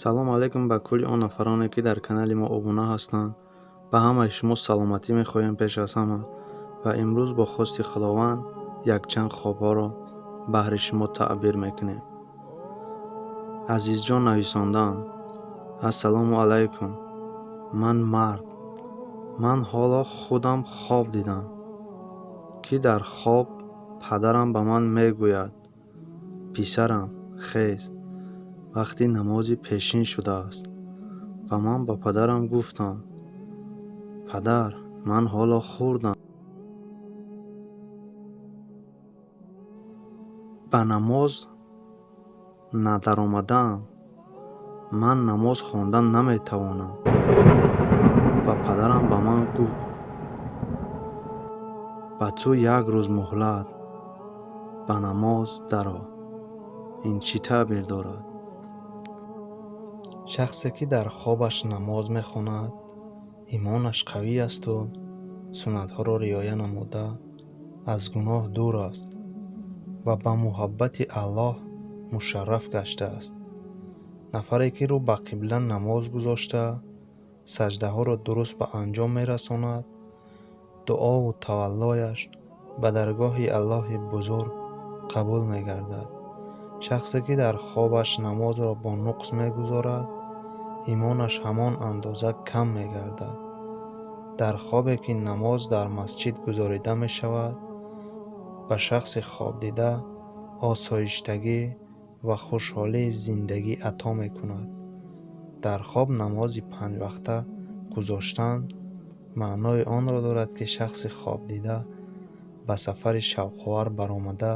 Салом алейкум ба кулли он нафароне, ки дар канали мо обуна ҳастанд. Ба ҳамаи шумо саломатӣ мехоҳем пеш аз ҳама ва имрӯз бо хости Худованд якчанд хобҳоро баҳри шумо таъбир мекунем. Азизҷон нависондаанд: Ассалому алайкум, ман мард. Ман ҳоло худам хоб дидам, ки дар хоб падарам ба ман мегӯяд: писарам, хез, вақти намози пешин шудааст. Ва ман ба падарам гуфтам: падар, ман ҳоло хурдам, ба намоз надаромадаам, ман намоз хондан наметавонам. Ва падарам ба ман гуфт: ба ту як рӯз муҳлат, ба намоз даро. Ин чӣ таъбир дорад? Шахсе, ки дар хобаш намоз мехонад, имонаш қавӣ асту суннатҳоро риоя намуда, аз гуноҳ дур аст ва ба муҳаббати Аллоҳ мушарраф гаштааст. Нафаре, ки рӯ ба қибла намоз гузошта, саҷдаҳоро дуруст ба анҷом мерасонад, дуову таваллояш ба даргоҳи Аллоҳи бузург қабул мегардад. Шахсе, ки дар хобаш намозро бо нуқс мегузорад, имонаш ҳамон андоза кам мегардад. Дар хобе, ки намоз дар масҷид гузорида мешавад, ба шахси хобдида осоиштагӣ ва хушҳолии зиндагӣ ато мекунад. Дар хоб намози панҷвақта гузоштан маънои онро дорад, ки шахси хобдида ба сафари шавқовар баромада,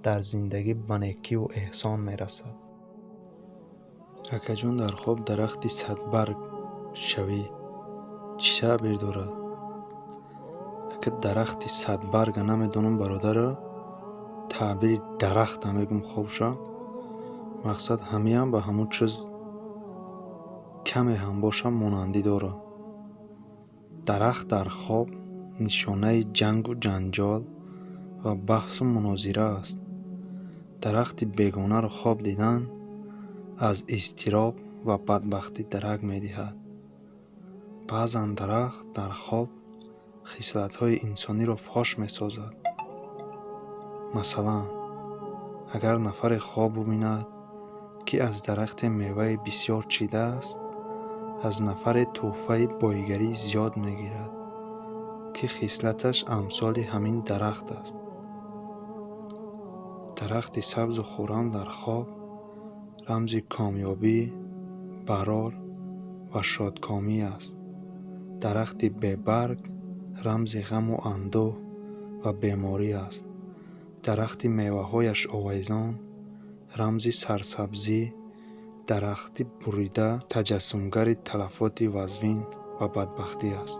дар зиндагӣ ба некиву эҳсон мерасад. Акаҷон, дар хоб дарахти садбарг шавӣ чӣ таъбир дорад? Ака дарахти садбарга намедонам, бародаро, таъбири дарахта мегӯм хобша. Мақсад ҳамиам ба ҳамун чиз каме ҳам боша монандӣ дорад. Дарахт дар хоб нишонаи ҷангу ҷанҷол ва баҳсу мунозира аст. Дарахти бегонаро хоб дидан аз изтироб ва бадбахтӣ дарак медиҳад. Баъзан дарахт дар хоб хислатҳои инсониро фош месозад. Масалан, агар нафаре хоб бубинад, ки аз дарахте меваи бисёр чидааст, аз нафаре тӯҳфаи боигарии зиёд мегирад, ки хислаташ амсоли ҳамин дарахт аст. Дарахти сабзу хуррам дар хоб рамзи комёбӣ, барор ва шодкомӣ аст. Дарахти бебарг рамзи ғаму андӯҳ ва беморӣ аст. Дарахти меваҳояш овезон рамзи сарсабзӣ, дарахти бурида таҷассумгари талафоти вазнин ва бадбахтӣ аст.